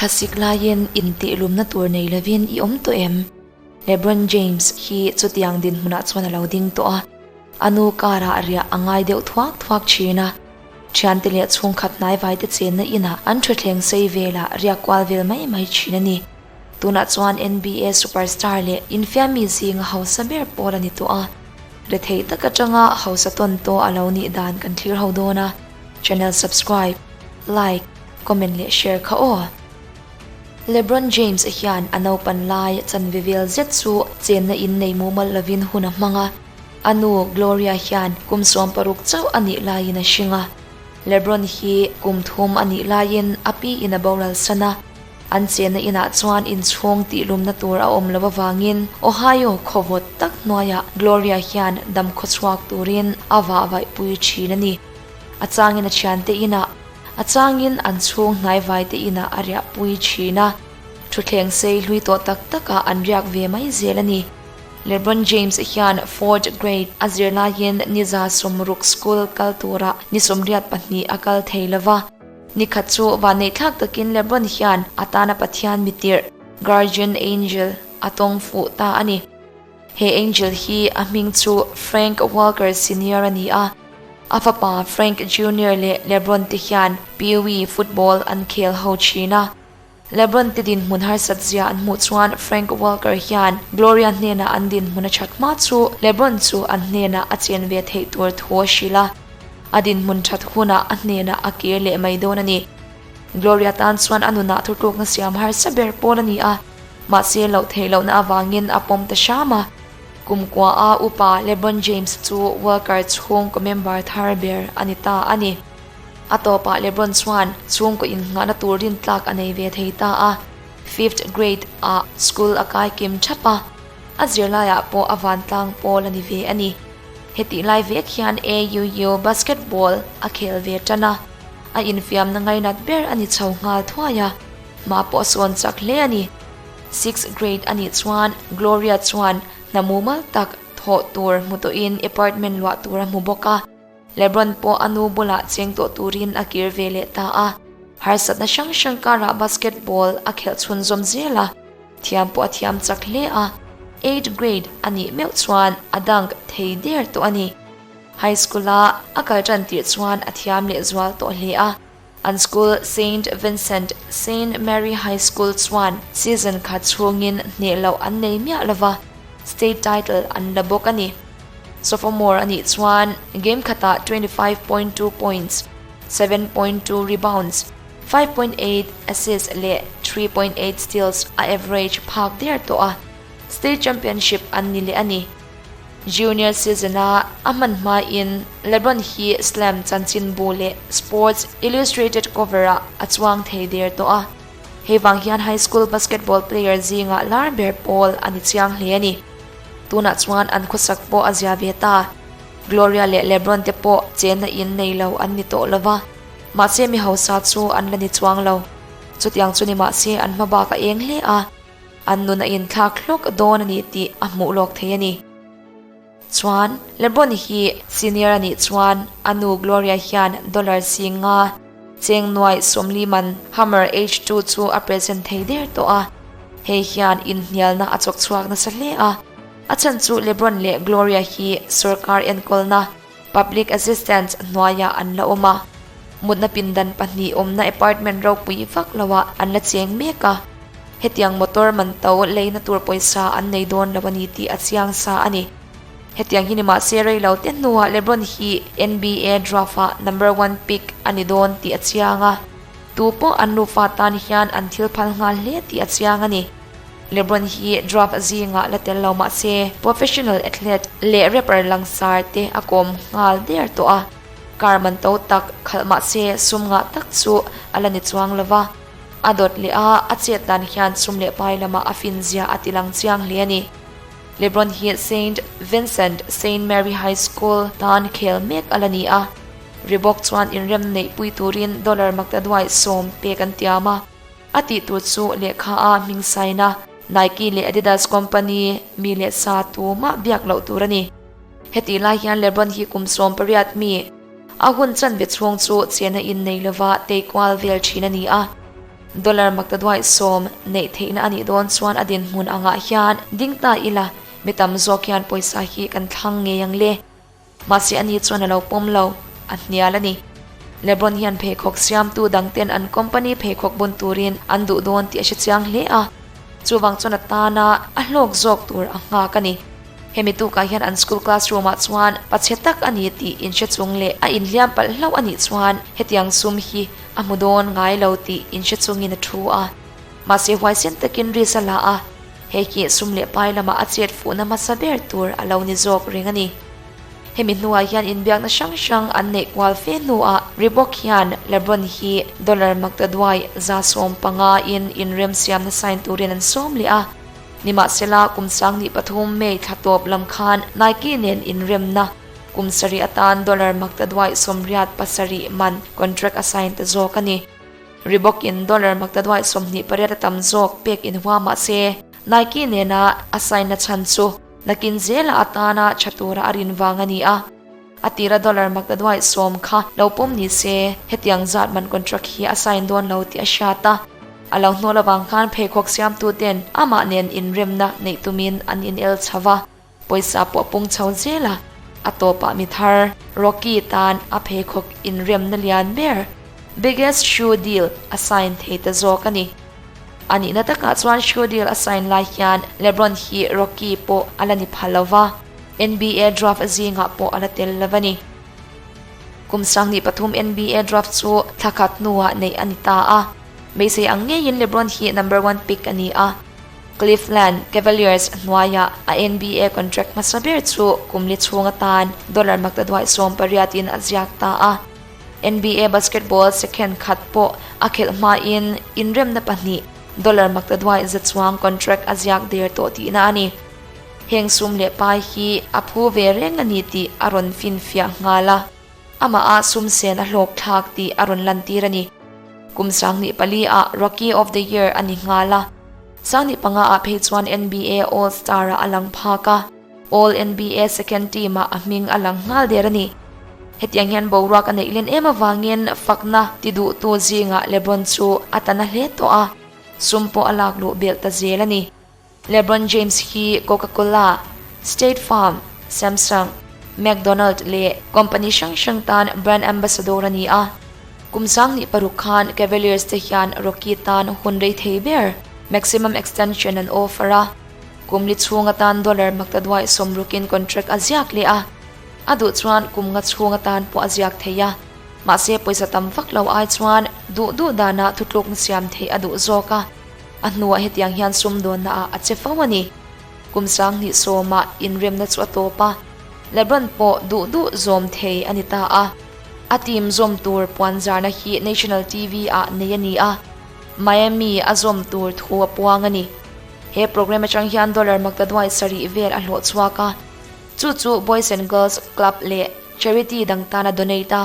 Thlasik laiin intihlumna tur nei lovin i awm tawh em? LeBron James hi chutiang dinhmunah chuan a lo ding tawh a, a nu karah riah a ngai deuh thuak thuak thin a. Thiante leh chhungkhat hnaivaite chenna inah an thutthleng sei velah riak kual vel mai mai thin a ni. Tunah chuan NBA superstar leh infiammi zinga hausa ber pawl a ni tawh a. Rethei tak atanga hausa tawn tawh a lo nih dan kan thlir ho dawn a. Channel subscribe, like, comment leh share kha aw. LeBron James hian a naupan lai chanve vel zet chu chenna in nei mumal lovin hun a hmang a. A nu Gloria hian kum 16 chauh a nih laiin a hring a. LeBron hi kum 3 a nih laiin a pi in a boral san a. An chenna inah chuan inchhung tihlumna tur a awm loh avangin Ohio khawvawt tak hnuaiah Gloria hian dam khawchhuak turin a vahvaihpui thin a ni. A changin a thiante inah, a changin an chhung hnaivaite inah a riahpui thin a. Thutthleng sei hlui tawh tak takah an riak ve mai zel a ni. LeBron James hian fourth grade a zir laiin ni 60 school kal turah ni 82 a kal thei lova. Ni khat chu vanneihthlak takin LeBron hian a tana Pathian mitirh, guardian angel, a tawng fuh ta a ni. He angel hi a hming chu Frank Walker Senior a ni a. A fapa Frank Junior leh LeBron te hian Pee Wee football an khel ho thin a. LeBron te dinhmun harsat zia an hmuh chuan Frank Walker hian Gloria hnenah an dinhmun a that hma chu LeBron chu an hnenah a chen ve theih tur thu a hrilh a. A dinhmun that hunah a hnenah a kir leh mai dawn a ni. Gloria tan chuan a nunah thutlukna siam harsa ber pawl a ni a, mahse loh theih lohna avangin a pawm ta hram a. Kum kua a upa LeBron James chu Walker chhungkaw member thar ber a ni ta a ni. A tawpah LeBron chuan chhungkaw innghahna tur rintlak a nei ve thei ta a. Fifth grade ah school a kai kim thap a, a zirlaiah pawh a vantlang pawl a ni ve a ni. Hetih lai vek hian AUU basketball a khel ve tan a, a infiamna ngainat ber a ni chho nghal thuai a, mah pawh a sawn chak hle a ni. Sixth grade a nih chuan Gloria chuan hna mumal tak thawh tur hmu tawhin apartment luah tur a hmu bawk a. LeBron pawh a nu bulah cheng tawh turin a kir ve leh ta a. Harsatna hrang hrang karah basketball a khelh chhunzawm zel a, thiam pawh a thiam chak hle a. Eighth grade a nih meuh chuan a dunk thei der tawh a ni. High school-a a kal tan tirh chuan a thiam leh zual tawh hle a. An school Saint Vincent Saint Mary High School chuan season khat chhungin hneh loh an nei miah lova, state title an la bawk a ni. Sophomore a nih chuan game khatah 25.2 points, 7.2 rebounds, 5.8 assists leh 3.8 steals a average phak der tawh a, state championship an ni leh a ni. Junior season-a a hman hmain LeBron hi Slam chanchinbu leh Sports Illustrated cover-ah a chuang thei der tawh a. Hei vang hian high school basketball player zingah lar ber pawl a ni chiang hle a ni. Tunah chuan an khawsak pawh a zia ve ta. Gloria leh LeBron te pawh chenna in nei lo an ni tawh lova. Mahse mi hausa chu an la ni chuang lo. Chutiang chu ni mahse an hma bak a eng hle a. An nun a inthlak hlawk dawn a ni tih a hmuh lawk thei a ni. Chuan, LeBron hi senior a nih chuan a nu Gloria hian dollar 50 cheng nuai 40 man Hummer H2 chu a present thei der tawh a. Hei hian inhnialna a chawk chhuak nasa hle a. A chhan chu LeBron leh Gloria hi sorkar enkawlna, public assistance, hnuaiah an la awm a. Mutna pindan pahnih awmna apartment ropui vak loah an la cheng mek a. Hetiang motor man to leina tur pawisa an nei dawn lo a ni tih a chiang sa a ni. Hetiang hi ni mahse rei lo te hnuah LeBron hi NBA draft-ah number one pick a ni dawn tih a chiang a. Tu pawh an nufa tan hian an thil phal nghal hle tih a chiang a ni. LeBron hi draft zingah la tel lo mahse professional athlete leh rapper langsar te a kawm nghal der tawh a. Car man to tak khalh mahse sum ngah tak chu a la ni chuang lova. A dawt leh a, a chet dan hian sum leh pai lamah a fin zia a ti lang chiang hle a ni. LeBron hi Saint Vincent Saint Mary High School tan khel mek a la ni a. Reebok chuan inrem neih pui turin dollar maktaduai 10 pek an tiam a. A tih tur chu lehkha a hming saina Nike leh Adidas company mi leh sa tumah biak loh tur a ni. Hetih lai hian LeBron hi kum 18 mi a hun chanve chhung chu chena in nei lova tei kual vel thin a ni a. Dollar maktaduai sawm neih theihna a nih dawn chuan a dinhmun angah hian ding ta ila mi tam zawk hian pawisa hi kan thlang ngei ang le. Mahse ani chuan a lo pawm lo, a hnial a ni. LeBron hian pheikhawk siamtu dangten an company pheikhawk bun turin an duh dawn tih a hre chiang hle a, chuvang chuan a tana a hlawk zawk tur a nghak a ni. Hemi tukah hian an school classroom ah chuan pachhe tak a ni tih inhre chung leh a inhliam palh hlauh a nih chuan hetiang sum hi a hmu dawn ngai lo tih inhre chungin a thu a. Mahse huaisen takin risk a la a, hei hi sum leh pai lamah a chet fuhna hmasa ber tur a lo ni zawk reng a ni. Hemi hnuah hian inbiakna hrang hrang an neih kual fe hnuah Reebok hian LeBron hi dollar maktaduai 75 in inremsiamna sign turin an sawm leh a. Nimahsela, kum 2003 May thla tawp lam khan Nike nen inremna kum sarih atan dollar maktaduai 87 man contract a sign ta zawk a ni. Reebok in dollar maktaduai 28 a tam zawk pek inhua mahse, Nike nena a sign na chhan chu nakin zela atana tha tura a rin vang a ni a. A tira dollar maktaduai 10 kha lo pawm ni se, hetiang zat man contract hi a sign dawn lo tih a hriat a. A lo hnawl avang khan pheikhawk siamtuten amah nen inremna neih tumin an inel chho va, pawisa pawh a pung chho zel a, a tawpah mi thar Rocky tan a pheikhawk inremna lian ber, biggest shoe deal, a sign thei ta zawk a ni. A nihna takah chuan shoe deal a sign lai hian LeBron hi Rocky pawh a la ni pha lo va, NBA draft zingah pawh a la tel lo a ni. Kum 2003 NBA draft chu thla khat hnuah neih a ni ta a. Beisei ang ngeiin LeBron hi number one pick a ni a. Cleveland Cavaliers hnuaiah a NBA contract hmasa ber chu kum li chhung atan dollar maktaduai 18 in a ziak ta a. NBA basketball second khat pawh a khelh hmain inremna pahnih dollar maktaduai za chuang contract a ziak der tawh tihna a ni. Heng sum leh pai hi a phu ve reng a ni tih a rawn finfiah nghal a. Amah a sum sen a hlawk thlak tih a rawn lantir a ni. Kum 2004 ah Rookie of the Year a ni nghal a. 2005 ah phei chuan NBA All Star ah a lang phak a. All NBA Second Team ah a hming a lang nghal der a ni. Hetiang hian boruak a neih len em avangin fakna ti duhtu zingah LeBron chu a ta na hle tawh a. Sum pawh a lak luh belh ta zel a ni. LeBron James hi Coca-Cola, State Farm, Samsung, McDonald leh company hrang hrang tan brand ambassador a ni a. Kum 2006 khan Cavaliers te hian Rocky tan hun rei thei ber maximum extension an offer a. Kum li chhung atan dollar maktaduai 60 in contract a ziak leh a. A duh chuan kum nga chhung atan pawh a ziak thei a. Mahse pawisa tam vak lo ai chuan duh duh danah thutlukna siam theih a duh zawk a. A hnuah hetiang hian sumdawnna ah a che fo a ni. Kum 2010 ah inremna chu a tawp a, LeBron pawh duh duh zawm thei a ni ta a. A team zawm tur puanzarna hi national TV ah nei a ni a, Miami a zawm tur thu a puang a ni. He program atang hian dollar maktaduai sarih vel a hlawh chhuak a, chu chu Boys and Girls Club leh charity dang tan a donate a.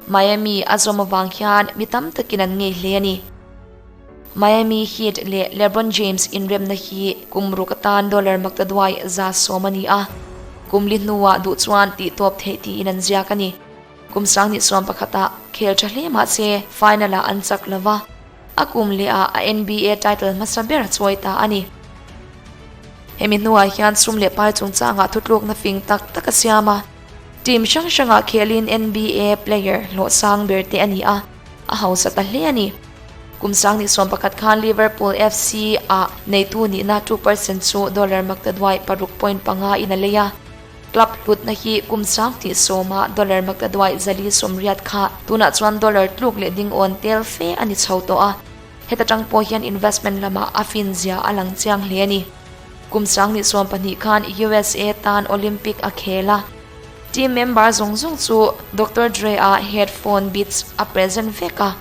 Miami a zawm avang hian mi tam takin an ngei hle a ni. Miami Heat leh LeBron James inremna hi kum ruk atan dollar maktaduai 110 a ni a. Kum li hnuah duh chuan tih tawp theih tiin an ziak a ni. Kum 2011 ah khel tha hle mahse final ah an chak lova. A kum leh ah a NBA title hmasa ber a chawi ta a ni. Hemi hnuah hian sum leh pai chungchangah thutlukna fing tak tak a siam a. Team hrang hrangah khelin NBA player hlawh sang ber te a ni a, a hausa ta hle a ni. Kum 2011 khan Liverpool FC ah neitu nihna 2% chu dollar maktaduai 6.5 in a lei a. Club hlutna hi kum 2010 ah dollar maktaduai 480 kha tunah chuan dollar tluk leh ding awn tel fe a ni chho tawh a. Heta tang pawh hian investment lamah a fin zia a lang chiang hle a ni. Kum 2020 khan USA tan Olympic a khel a. Team member zawng zawng chu Doctor Dre a headphone Beats a present vek a.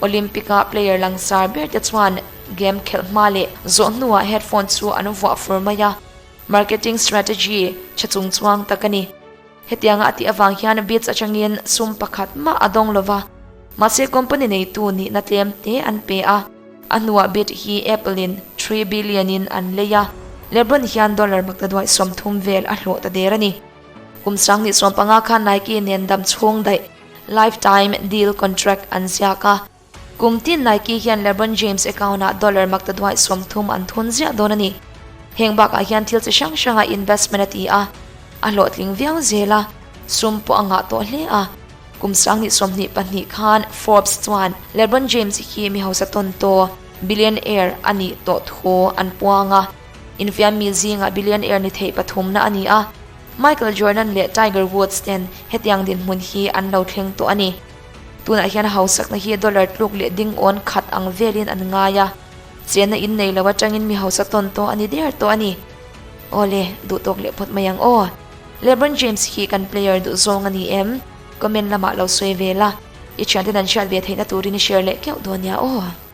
Olympic a player langsar ber te chuan game khelh hma leh zawh hnuah headphone chu an vuah fur mai a. Marketing strategy tha chung chuang tak a ni. Hetianga a tih avang hian Beats atangin sum pakhat mah a dawng lova. Mahse company neitu nihna tlem te an pe a. A hnuah Beat hi Apple in 3 billion in an lei a. LeBron hian dollar maktaduai 30 vel a hlawh ta der a ni. Kum 2015 khan Nike nen dam chhung daih lifetime deal contract an ziak a. Kum tin Nike hian LeBron James account-ah dollar maktaduaih 30 an thun ziah dawn a ni. Heng bakah hian thil chi hrang hranga investment a ti a, a hlawhtling viau zel a, sum pawh a ngah tawh hle a. Kum 2022 khan Forbes chuan LeBron James hi mi hausa tawn tawh, billionaire, a nih tawh thu an puang a. Infiammi zingah billionaire ni theih pathumna a ni a, Michael Jordan leh Tiger Woods ten hetiang dinhmun hi an lo thleng tawh a ni. Tunah hian hausakna hi dollar tluk leh ding awn khat ang velin an ngai a, chenna in nei lo atangin mi hausa tawn tawh a ni der tawh a ni. Awle, duh tawk leh phawt mai ang aw. LeBron James hi kan player duh zawng a ni em? Comment lamah lo sawi ve la, i thianten an hriat ve theihna turin i share leh keuh dawn nia aw.